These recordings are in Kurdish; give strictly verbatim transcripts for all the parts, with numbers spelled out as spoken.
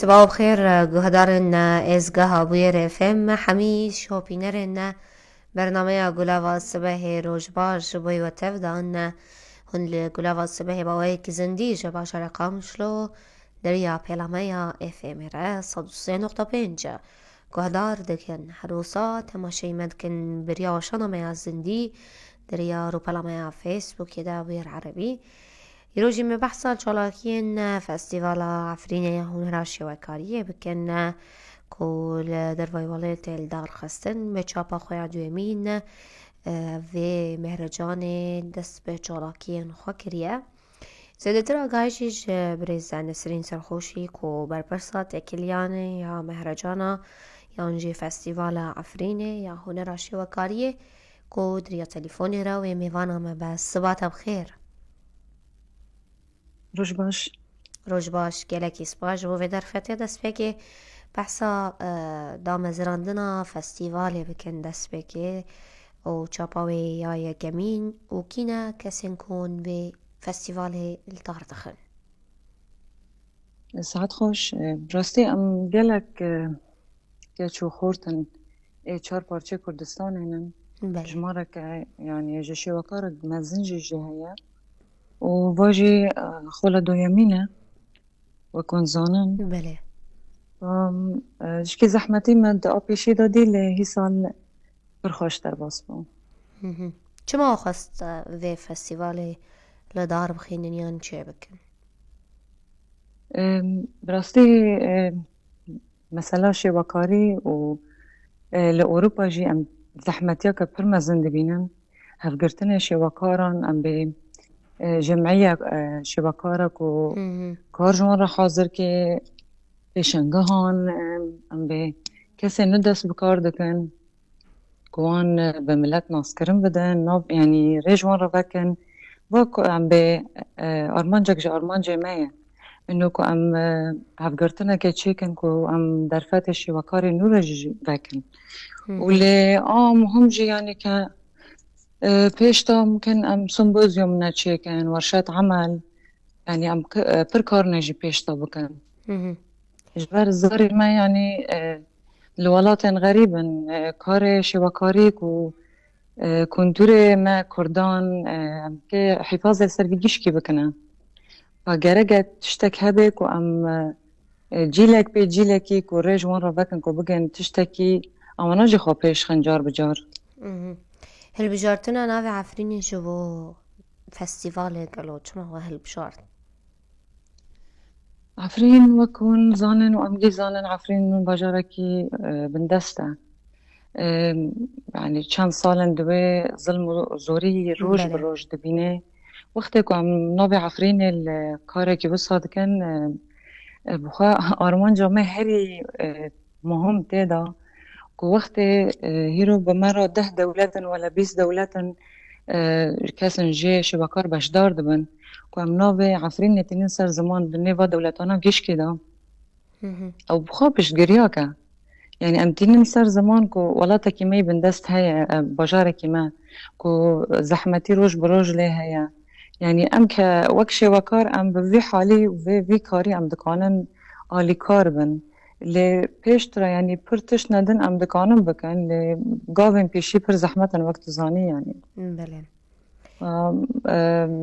Sibav xêr, guhdarên êzgeha Bûyer F M, hemî şopînerên bernameya Gulava Sibehê roj baş ji bo we tev dan. Hûn li Gulava Sibehê baweyek zindî ji bajarê Qamişlo deriya pêlameya F M re sed û sê nokta pênc guhdar dikin. Her wisa temaşeyî me dikin beriya weşana me ya zindî deriya rûpela me ya Facebookê de Bûyer Erebî. Îro jî me behsa çalakiyên Festîvala Efrînê ya Hunera Şêwekariyê bikin, ku li dervayî welêtê li dar xistin, bi çapa xwe ya duyemîn, e, vê mehrecanê dest bi çalakiyên xwe kiriye. Zêdetir agahî jî ji birêz Nesrîn Serxoşî, ku berpirsa têkiliyanê ya mehrecana yan jî Festîvala Efrînê ya Hunera Şêwekariyê, ku di riya telefonê re wê mêvana me be. Siba te bi xêr. Roj baş. Roj baş, gelekî spas ji bo vê derfetê. Destpêkê behsa, e, damezrandina festîvalê bikin destpêkê û çapa wê ya yekemîn û kî ne kesên ku hûn vê festîvalê li dar dixin. Saet xweş. E, bi rastî em gelek, e, keç û xort in ê çar parçeyê Kurdistanê ne. Belê. Jimareke, yanî ji şêwekarek mezin jî jê heye. Û va jî, e, xola doyemîn e, wek hûn zanin. Belê. Em, e, jikî zehmetî me di a pêşî de dî, lê hîsal pir xweş derbas bû. Hı hı. Çima xwest, e, vê festîvalê li dar bixînin yan çê bikin? Em, bi rastî, e, mesela şêwekarî û, e, li Ewropa jî em zehmetiyeke pir mezin dibînin. Hevgirtinê şêwekaran, em bê, e, cemiyek, e, şêwekara ku Hı hı. kar ji wan re hazir ke pêşengehan, em, em bê kesên nû dest bi kar dikin, ku wan, e, bi milet naskirin bidin, nav, yanî rê ji wan re vekin. Va ku em bê, e, armancek ji armancê me ye. Ino ku em, e, hevgirtineke çêkin ku em derfetê şêwekarê nû re jî vekin. Hı Û hı. lê a muhim jî, yanî ke, e, pêş de mumkin em simpozyum ne çêkin, werşet emel, yanî em ki-, e, pir karine jî pêş de bikin. Hı hı. Ji ber zarê me, yanî, e, li welatên xerîb in, e, karê şêwekarî ku, e, kulturê me Kurdan, e, em kê hîfazê li ser vî gişkî bikine. Ka gerek e tiştek hebe ku em, e, e, cîlek pê cîlekî ku rê ji wan re vekin ku bigên tiştekî, em wana jî xwe pêş xin car bi car. Mhm. Hilbijartina navê Efrînê ji bo festîvalê gelo çima we hilbijart? Efrîn, wek hûn zanin û em gî zanin, Efrîn bajarekî, e, bindest e. E, yanî çend sal in di wê zilm û zorî roj bi Belê. roj dibîne. Wextê ku em navê Efrînê li karekî wisa dikin, e, e, bi xwe armanca me herî, e, muhim tê de ku wextê, e, hîro bi me re deh dewlet in wele bîst dewlet in, e, kes in jê şêwekar beşdar dibin, ku em navê Efrînê tînin ser ziman di nêva dewletana gişkê de. Hı hı. Ew bi xwe piştgiriyak e. Yanî em tînin ser ziman ku welatekî me yê bindest heye, e, bajarekî me ku zehmetî roj bi roj lê heye. Yanî em ke wek şêwekar em bi vî halî û vê, vî karî em dikanin alîkar bin. Lê pêştre, yanî pir tişt nedin em dikanin bikin, lê gavên pêşî pir zehmet in, wek tu zanî, yanî. Belê. Em, e,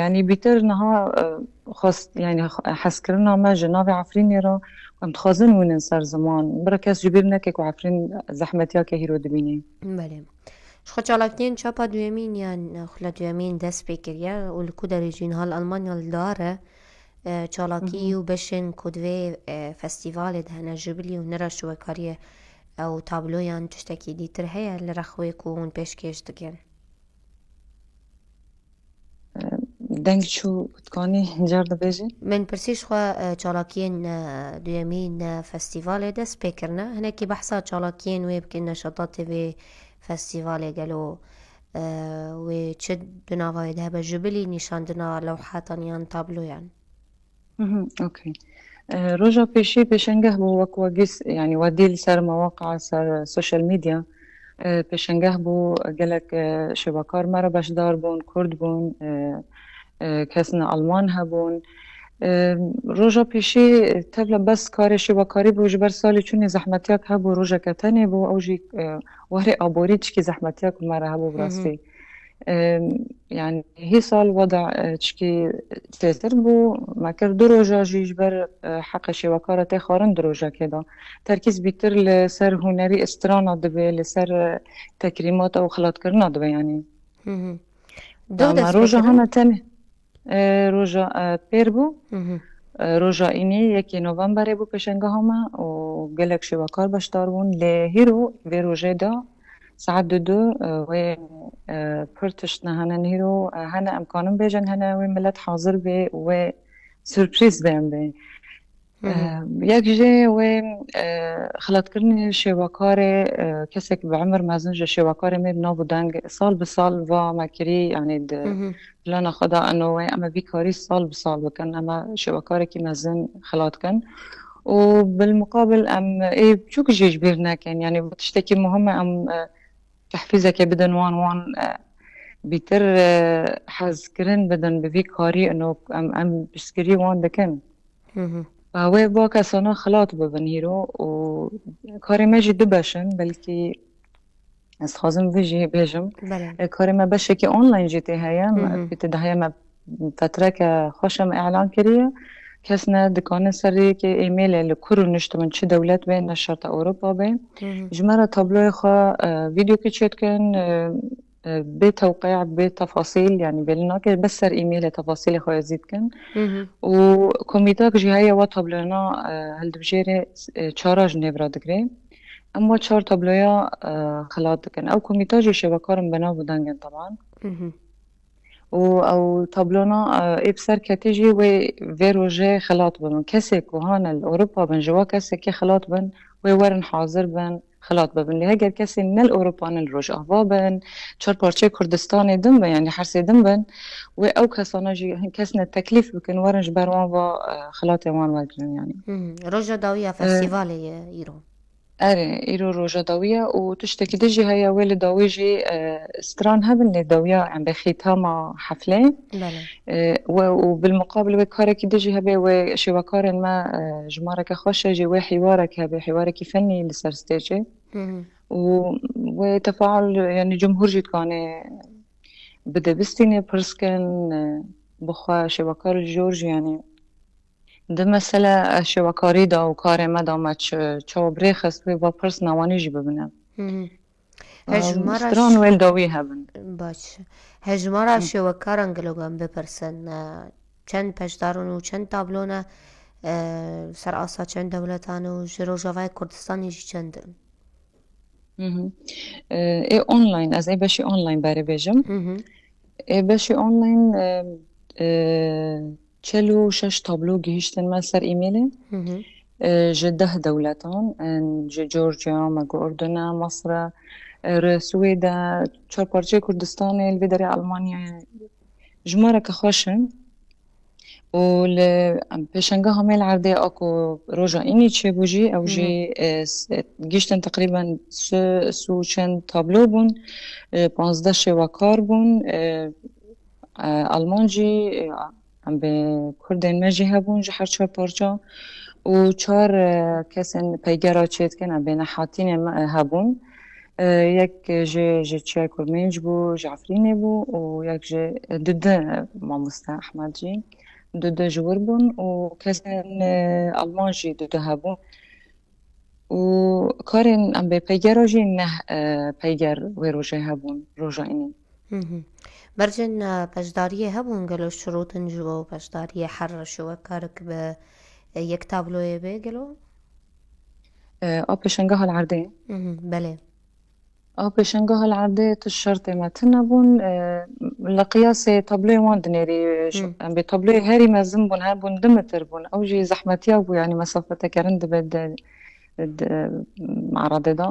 yanî bîtir niha, e, xwest, yanî hezkirina me ji navê Efrînê re, em dixwazin wînin ser ziman. Bira kes ji bîr neke ku Efrîn zehmetiyeke hîro dibînî. Belê. Ji xwe çalakiyên çapa duyemîn yan xula duyemîn dest pê kiriye û li ku derê jî niha li Almanya li dar e, e, çalakî Hı hı. û beşên ku di vê, e, festîvalê de hene, jubîlî û nira şiwekariyê ew tabloyan tiştekî dîtir heye li rex wê ku hûn pêşkêş dikin? Deng çû, dikanî car dibêjî? Min pirsî ji xwe, e, çalakiyên, e, duyemîn, e, festîvalê dest pê kirine. Hinekî behsa çalakiyên wê bikin, neşatatê vê festîvalê gelo, e, wê çi di navayê de hebe, jubîlî nîşandina lewhatan yan tabloyan? Mhm, okey. E, roja pêşî pêşengeh bû, wek we gîs, yanî we dî li ser mewaqa, ser social media, e, pêşengeh bû, gelek, e, şêwekar me re beşdar bûn, Kurd bûn, e, e, kesên Alman hebûn. E, roja pêşî tevle bes karê şêwekarî bû, ji ber salê çûnê zehmetiyak hebû, rojeke tenê bû, ew jî, e, warê aborî çikî zehmetiyak me re hebû bi rastî. E, yani hî sal wada, e, çikî çêtir bû, me kir du roja jî ji ber, e, heqê şêwekara tê xwarin du rojekê de. Terkîz bîtir li ser hunerî strana dibe, li ser, e, tekrîmat û xilatkirina dibe yani. Hı hı. Dewde Ama roja hana tenê. E, roja, e, pêr bû. Hı hı. E, roja înî yekê novemberê bû pêşengeha me û gelek şêwekar beşdar bûn. Lê hîro vê rojê de saet du du, e, wê, e, pir tişt ne hene hîro, e, hene em kanin bêjin, hene wê milet hazir bê û wê surprîz bê em bê. Hı hı. E, yek jê wê, e, xilatkirinê şêwekarê, e, kesek bi emir mezin ji şêwekarê me bi nav û deng sal bi sal va me kirî, yani di Hı hı. plana xwe de eno wê em ê vî karî sal bi sal bikin, em ê şêwekarekî mezin xilat kin. Û bilmuqabil em ê biçûk jî ji bîr nekin, yani bu tiştekî muhim e, em, e, tehfîzeke bidin wan, wan, e, bîtir, e, hezkirin bidin bi vî karî eno em, em piştgirî wan dikin. Hı hı. Wê va kesana xilat bibin hîro û karê me jî du beş in, belkî ez dixwazim vê jî bêjim. Belê. E, karê me beşekî online jî tê heye. Hı hı. Pê tê de heye me fetreke xweş em îlan kiriye. Kes ne dikane ser rêyekê êmêlê li ku rûniştibin, çi dewlet be, ne şerta Ewropa be. Hı hı. Ji me re tabloyê xwe, e, vîdyoyekê çêdikin, e, e, bê tewqî, bê tefasîl, yani belî nake, bes ser êmêlê tefasîlê xwe zî dikin. Hı hı. Û komîtak jî heye wa tabloyana, e, hildibijêrê, e, çara ji nêv re digre. Em wa çar tabloya, e, xilat dikin. Ew komîta jî şêwekar in bi nav û deng in teban. Hı hı. Û ew tablona, e, ê bi ser ketî jî wê vê rojê xilat bibin. Kesê ku hane li Ewropa bin, ji wa kesekê xilat bin, wê werin hazir bin, xilat bibin. Lê heger kesên ne li Ewropa ne li Rojava bin, çar parçeyê Kurdistanê din bin, yani hersê din bin, wê ew kesana jî hin kes ne teklîf bikin, werin ji ber wan va, e, xilatê wan wergirin yani. Hı hı. Roja dawiya E, festîvalê ye îro. Erê, îro roja dawiya û tiştekî din jî heye, wê li dawî jî, e, stran hebin, lê dawiya em bê xîtama heflê. Belê. E, we û bilmuqabil wê karekî din jî hebe, wê şêwekarên me, e, jimareke xweş e jî, wê hîwarek hebe, hîwarekî fennî li ser stêcê. Hı hı. Û wê tefaul, yani cumhur jî dikane bide bistînê pirs kin, e, bixwe şêwekar jor jî yani. Di mesele şêwekarî de û karê me de me çi, çawa bi rê xist, wê va pirs newanî jî bibine. Hı hı. Em, Hejmara stran ş-, wê li dawî hebin. Baş. Hejmara Hı. şêwekaran gelo em bipirsin, e, çend beşdar in û çend tablo ne, e, ser asa çend dewletan û ji Rojavayê Kurdistanê jî çend in? Hı hı. E, ê online, ez ê beşî online berê bêjim. Hı hı. Ê beşî online, e, e, çel û şeş tablo gihîştin me ser emailê. Hı hı. E, ji deh dewletan, en, ji Georgia, me got Urdun e, Misir e, e, re Swêd e, çar parçeyê Kurdistanê, li vê derê Almanyayê. Jimareke xweş in. Û li, em, pêşengeha me li erdê a ku roja înî çêbû jî, ew Hı hı. jî, e, s-, e, giştin teqrîben si, si û çend tablo bûn, e, panzdeh şêwekar bûn, e, e, Alman jî, e, em bê Kurdên me jî hebûn ji her çar parça û çar, e, kesên peygera çêdikin, em bê nehatînê me, e, hebûn. E, yek ji, ji Çiyayê Kurmênc bû, ji Efrînê bû û yek ji, e, Dudu, e, mamoste Ehmed jî. Dudu ji wir bûn û kesên, e, Alman jî Dudu hebûn. Û karên em bê peygera jî neh, e, peyger wê rojê hebûn, roja înî. Hı hı. Bercên, e, beşdariyê hebûn gelo şirûtin ji bo beşdariyê her şiwekarek bi, e, yek tabloyê bê gelo? E, a pêşengeha li erdê? Hı hı, belê. A pêşengeha li erdê tu şertê me tune bûn, e, li qiyasê tabloyê wan dinêrî, e, şu-, Hı. em bê tabloyê herî mezin bûn, her bûn du metir bûn. Ew jî zehmetiya bû, yani mesafete kerin dibe di, di, eradê de.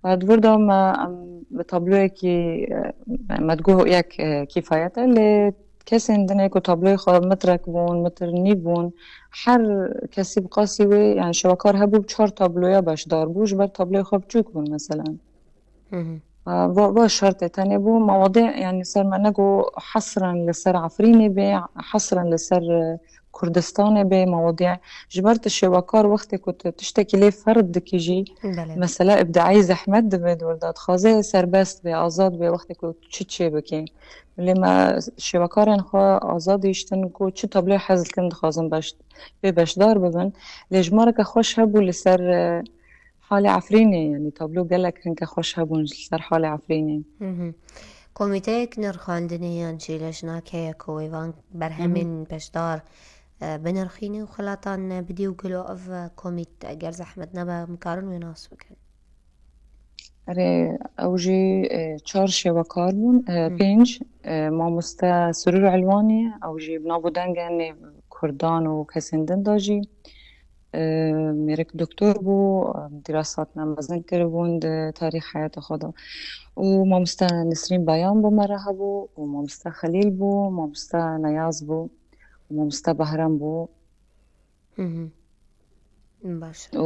Û di vir de me, em bi tabloyekî, e, me digot yek, e, kîfayet e, lê kesên dinê ku tabloyê xwe metrek bûn, metr nîv bûn, her kesî bi qasî wê, yani şewekar hebû, çar tabloya beşdar bû, ji ber tabloyê xwe biçûk bûn, meselen. Hı hı. Va, va şertê tenê bû, me wadê, yani ser me nego hesren li ser Efrînê bê, hesren li ser, e, Kurdistanê bê, mawadiya ji ber tu şêwekar wextê ku tu tiştekî lê ferz dikî jî, Belê. Mesela îbdaî zehmet dibe di wir de, dixwaze serbest be, azad be, wextê ku çi çê bike. Lê me şêwekarên xwe azad dihiştin ku çi tabloyê hez dikin dixwazin beş-, pê beşdar bibin. Lê jimareke xweş hebû li ser, e, halê Efrînê, yanî tablo gelek hinke xweş hebûn li ser halê Efrînê. Hı hı. Komîteyek nirxandinê yan jî lejnak heye ku wê van berhemên Hı hı. beşdar, e, binirxîne û xelatan, e, bidî û gelo ev, e, komît eger zehmet nebe, em karin wê nas bikin? Erê, ew jî, e, çar şêwekar bûn, e, Hı. pênc, e, mamoste Sirûr Elwanî, ew jî bi nav û dengê nêv Kurdan û kesên din de jî, e, mêrik doktor bû, e, dîrasatine mezin kiribûn di tarîx heyata xwe de. Û mamoste Nisrîn Beyan bi me re hebû, û mamoste Xelîl bû, mamoste Neyaz bû, û mamoste Behram bû. Hı hı. Baş e. Û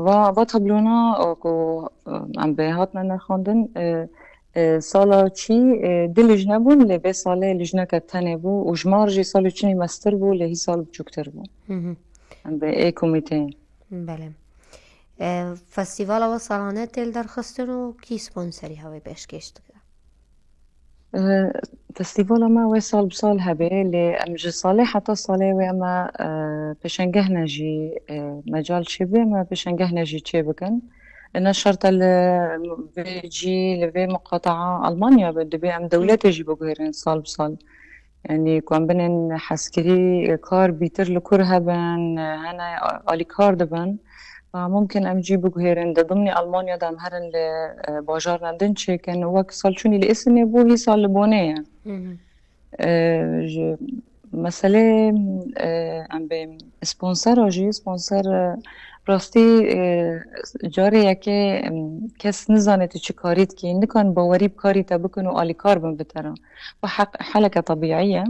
va, va tablona, e, ku, e, em bê hatine nirxandin, e, e, sala çî, e, du lijne bûn, lê vê salê lijneke tenê bû û jimar jî salê çûnî mestir bû, lê hî sal biçûktir bû. Hı hı. Em bê ê komîteyê. Belê. E, festîvala we salane tê li derxistin û kî sponserî hewê pêşkêş dike? E, festîvala me wê sal bi sal hebe, lê em ji salê heta salê wê me, e, pêşengehne jî, e, mecal çêbe me pêşengehne jî çêbikin. Ne şert e li vê cî, li vê muqataa Almanya be, dibê em dewletê jî biguhêrin sal bi sal. Yanî ku em binên hezkirî, e, kar bîtir li kur hebin, e, hene a-, alîkar dibin. Fa mumkin em jî biguhêrin di dimnî Almanya de em herin li, e, bajarna din çêkin. Wek salçûnî li Îsinê bû, hî sal li Bonê ye. Hı hı. E, ji meselê, e, em bê sponsera jî, sponsor, e, rastî, e, carê yekê, em, kes nizane tu çi karî dikî, nikan bawerî bi karî te bikin û alîkar bin bi te re. Bu heq-, heleke tebîî ye.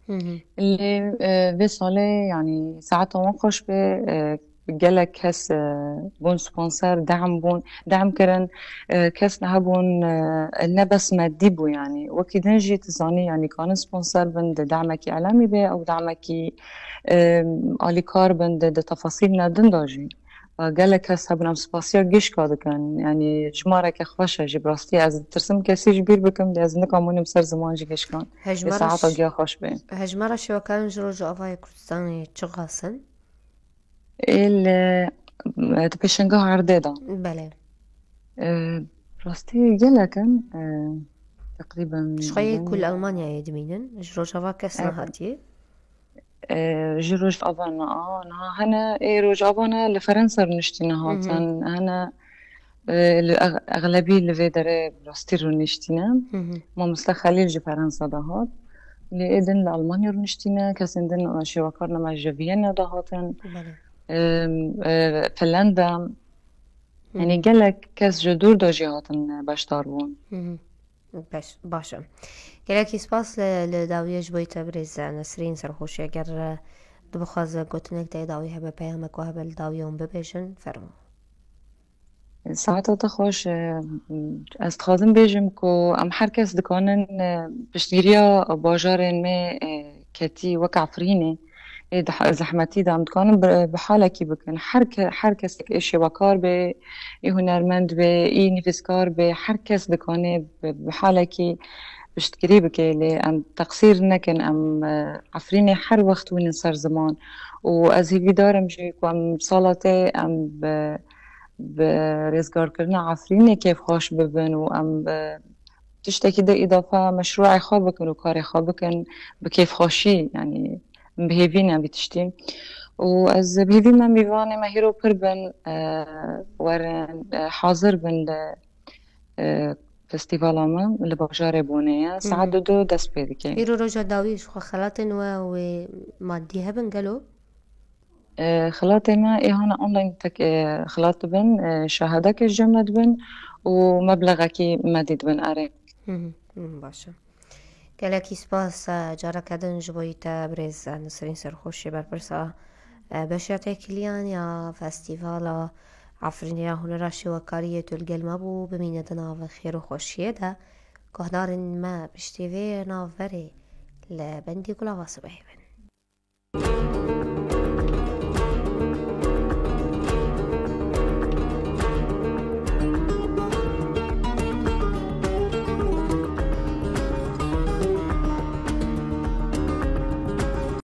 Hı hı. Lê, e, vê salê, yanî, saeta wan xweş be, e, gelek kes, e, bûn sponsor, dehm bûn, dehm kirin, e, kes hebûn, e, ne bes medî bû, yanî. Wekî din jî tu zanî, yanî, kanin sponsor bin di dehmekî elemî be, ew dehmekî, e, alîkar bin di, di tefasîlina din de jî. Gelek kes hebûn, em spasiya gişka dikin. Yanî jimareke xweş e jî, bi rastî ez ditirsim kesî ji bîr bikim, lê ez nikamûnim ser ziman jî gişkan. Ê Hejmara saeta ş-, giya xweş be. Hejmara şewekarên ji Rojavayê Kurdistanê çiqas in? Ê li, e, di pêşengeha erdê de. Belê. E, rastî gelek in, e, teqrîben Ji xwe yê ku li Almanyayê dimînin, ji Rojava kes Evet. nehatiye? E, ji Rojava ne, a, niha hene ê Rojava ne li Ferensa rûniştîne Hı hı. hatin. Hene, e, li ex-, exlebî li vê derê rastî rûniştîne. Hı hı. Mamoste Xelîl ji Ferensa de hat. Lê ê din li Almanya rûniştîne. Kesên din, e, şêwekarna me ji Viyana de hatin. Belê. E, e, Finlanda. Hı. Yanî gelek kes ji dûr de jî hatin, e, beşdar bûn. Hı hı. Baş, baş e. Gelekî spas li, li dawiyê ji bo te birêz Nesrîn Serxweşî. Eger, e, tu bixwaze gotinek te dawî hebe, peyamek we hebe li dawiyê hûn bibêjin, fermo. Saeta te xweş. E, ez dixwazim bêjim ku em her kes dikanin, e, piştgiriya bajarên me, e, ketî wek Efrînê, ê di he-, zehmetî de em dikanin bi, bi halekî bikin. Her ke-, her kesek ê şêwekar be, ê hunermend be, ê nivîskar be, her kes dikane bi, bi halekî piştgirî bike. Lê em teqsîr nekin, em, e, Efrînê her wext wînin ser ziman. Û ez hêvîdar im jî ku em sala te em bi, bi rêzgarkirina Efrînê kêfxweş bibin û em bi tiştekî de îdafe meşrûê xwe bikin û karê xwe bikin bi kêfxweşî, yanî bi hêvî ne vî tiştî. Û ez bi hêvî me mîvanê me hîro pir bin, e, werin, e, hazir bin li, e, festîvala me li bajarê Bonê ye. Saet Hı hı. du du dest pê dike. Îro roja dawî ji xwe xelatên we wê madî hebin gelo? E, xelatê me ê hane online tek, e, xelat dibin, e, şahedekê ji cem me dibin û meblexekî medî dibin, erê. Hı hı, hı, baş e. Gelekî spas, e, careke din ji bo te birêz, e, Nesrîn Serxweşî, berpirsa, e, beşa têkiliyan ya Festîvala Efrînê ya Hunera Şêwekariyê tu li gel me bû. Bimîne di nav xêr û xweşiyê de. Guhdarên me piştî vê navberê li bendî Gulava Sibehê bin.